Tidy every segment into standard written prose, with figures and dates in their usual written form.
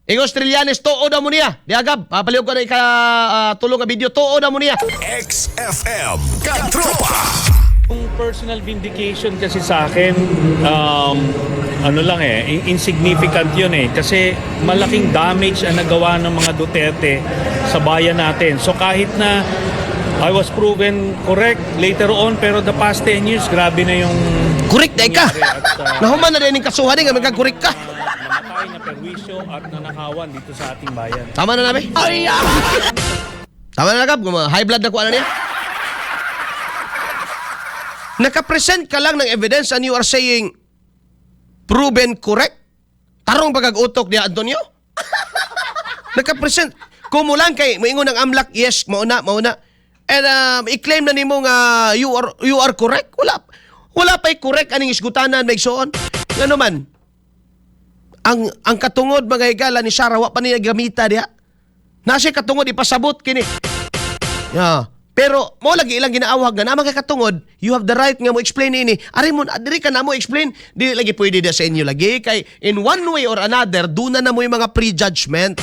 Ingos Trillanes, tuo daw mo niya. Diagab, papaliw ko na ika tulong nga video, tuo daw mo niya. XFM Katropa. Yung personal vindication kasi sa akin, ano lang eh, insignificant yun eh. Kasi malaking damage ang nagawa ng mga Duterte sa bayan natin. So kahit na I was proven correct later on, pero the past 10 years, grabe na yung Correct na ka. nangyari at, Nahuman na din ang kasuhan nga magka-correct ka. namatay na perwisyo at nanakawan dito sa ating bayan. Tama na namin. Tama na Gab, high blood na ko ano niya. Nakapresent ka lang ng evidence and you are saying proven correct? Tarong pagag-utok niya, Antonio? Nakapresent. Kumulang kay moingon ang AMLC, yes, mauna, mauna. And i-claim na nimo nga you are correct. Wala wala pa'y correct aning isgutanan, maigsoon. Ngano man? Ang katungod, mga higala, ni Sara wa pa niya gamita diha. Nasa katungod ipasabot kini. Yeah. Pero mo lagi ilang ginaawhag nga naa mga katungod, you have the right nga mo explain ini. Ari mo diri ka na mo explain, dili lagi pwede da sa inyo lagi kay in one way or another duna na mo yung mga prejudgment.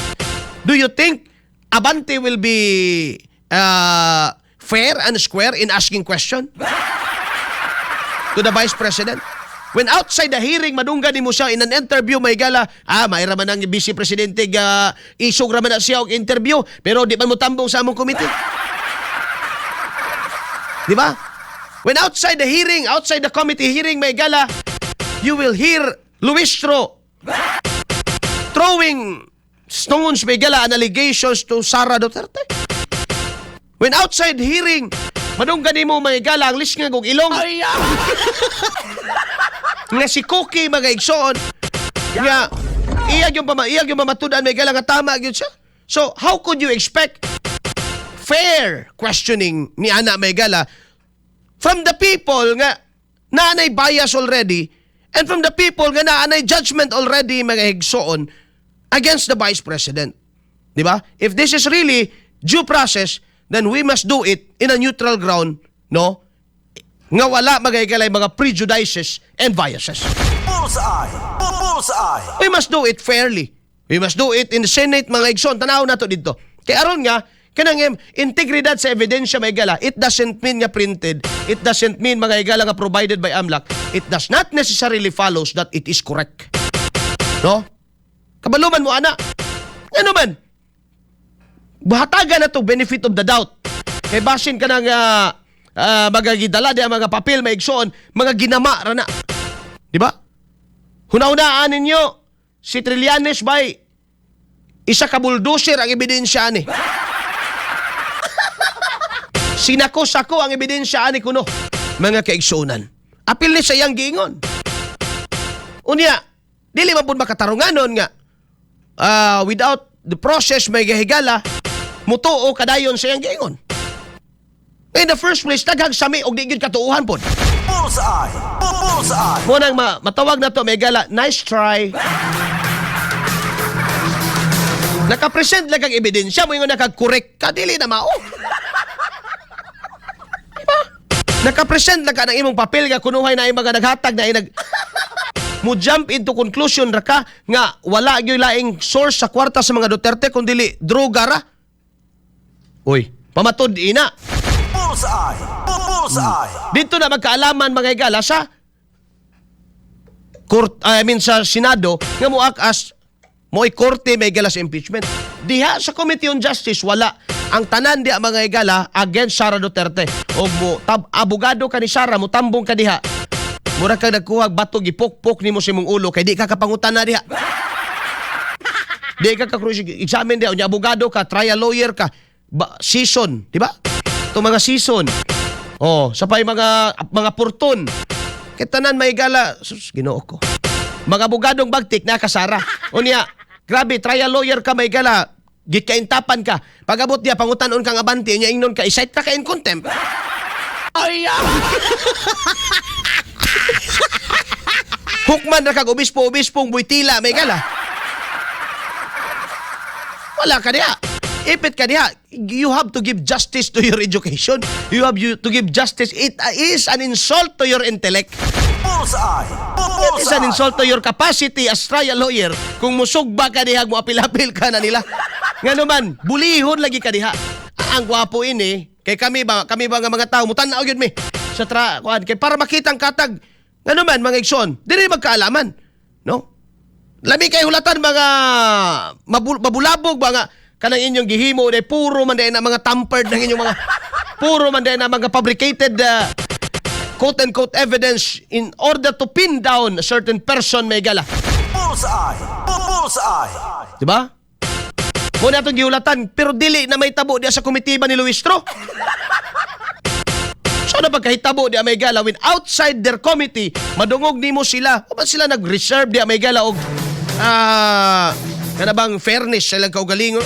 Do you think Abante will be fair and square in asking question to the Vice President? When outside the hearing, madunggan nimo siya in an interview, may gala, mayra man ang Vice Presidente, ga, isog ra man na siya og interview, pero di man mo tambong sa among committee. Di ba? When outside the hearing, outside the committee hearing, may gala, you will hear Luistro throwing stones, may gala, and allegations to Sara Duterte. When outside hearing, madunggan nimo, may gala, ang lisngag og ilong nga si Cookie, mga igsoon, nga iyag yung pamatud-an, may gala, nga tama gyud siya. So how could you expect fair questioning ni ana, may gala, from the people nga naanay bias already and from the people nga naanay judgment already, mga igsoon, against the Vice President? Di ba? If this is really due process, then we must do it in a neutral ground, no? Nga wala, mga higalay, mga prejudices and biases. Bullseye! Bullseye! We must do it fairly. We must do it in the Senate, mga igsoon. Tanaw na to dito. Kaya aron nga, kanang integridad sa ebidensya, mga higala, it doesn't mean nga printed. It doesn't mean, mga higala, nga provided by AMLC. It does not necessarily follows that it is correct. No? Kabaluman mo, ana. Ano man? Bahatagan na to benefit of the doubt. Kay basin ka ng mga gidala di ang mga papel, mga igsoon, mga ginama ra na. Di ba? Huna-hunaan ninyo, si Trillanes bay, isa ka bulldozer ang ebidensya ani. Sinako-sako ang ebidensya ani kuno, mga kaigsunan. Apil ni sa iyang giingon. Unya, dili man pud makatarunganon nga without the process, may gahigala, mutuo kadayon sa iyang giingon. In the first place, daghang sami og di gyud katuuhan pod. Bullseye! Bullseye! Mo nang matawag na to, may gala, nice try. Nakapresent lang kang ebidensya mo, yung nakakorek ka, dili na mao. Diba? Nakapresent lang ka ng imong papel nga kunuhay na mga naghatag na nag mo jump into conclusion ra ka nga wala gyud laing source sa kwarta sa mga Duterte kun dili droga ra. Uy, pamatud ina. Bullseye! Bullseye! Dito na magkaalaman, mga higala, sa court, I mean sa Senado nga mo as mo'y korte, may higala, sa impeachment. Diha sa Committee on Justice, wala ang tanan diha, mga higala, against Sara Duterte. Og mo tab abogado ka ni Sara, mo tambong ka diha. Mura kag nagkuha bato, gipukpok nimo sa imong ulo kay di ka kapangutana diha. Di ka ka-cross examine diha. Unya abogado ka, trial lawyer ka, ba, season, di ba? Ito mga season. Oh, sa pay mga purton. Kay tanan may gala, sus, Ginoo ko. Mga abogadong bagtik na kasara. Unya, grabe, trial lawyer ka, may gala, gikaintapan ka. Pag-abot diya, pangutanon kang Abante, unya ingnon ka, i-cite ka ka in contempt. Ay, ah! Hukman ra kag obispo, obispong buitila, may gala. Wala ka diha. Ipit ka diha. You have to give justice to your education. You have to give justice. It is an insult to your intellect. Bullseye! Bullseye! It is an Bullseye! insult to your capacity as trial lawyer kung musugba ka diha, mo apil-apil ka na nila. Nga naman, bulihon lagi ka diha. Ang gwapo ini, kay kami ba nga mga tao, mutan-aw gyud mi sa tra kuan kay para makita ang katag. Nga naman, mga igsoon, dili magkaalaman, no? Lami kay hulatan mga mabulabog ba nga kanang inyong gihimo day puro man day na mga tampered ng inyong mga puro man day na mga fabricated quote unquote evidence in order to pin down a certain person, may gala. Bullseye! Bullseye! Di ba? Mo na itong gihulatan, pero dili na may tabo diya sa komitiba ni Luistro. So na pagkahitabo diya, may gala, when outside their committee, madungog nimo sila. O ba sila nag-reserve diya, may gala, og kana bang fairness sa ilang kaugalingon?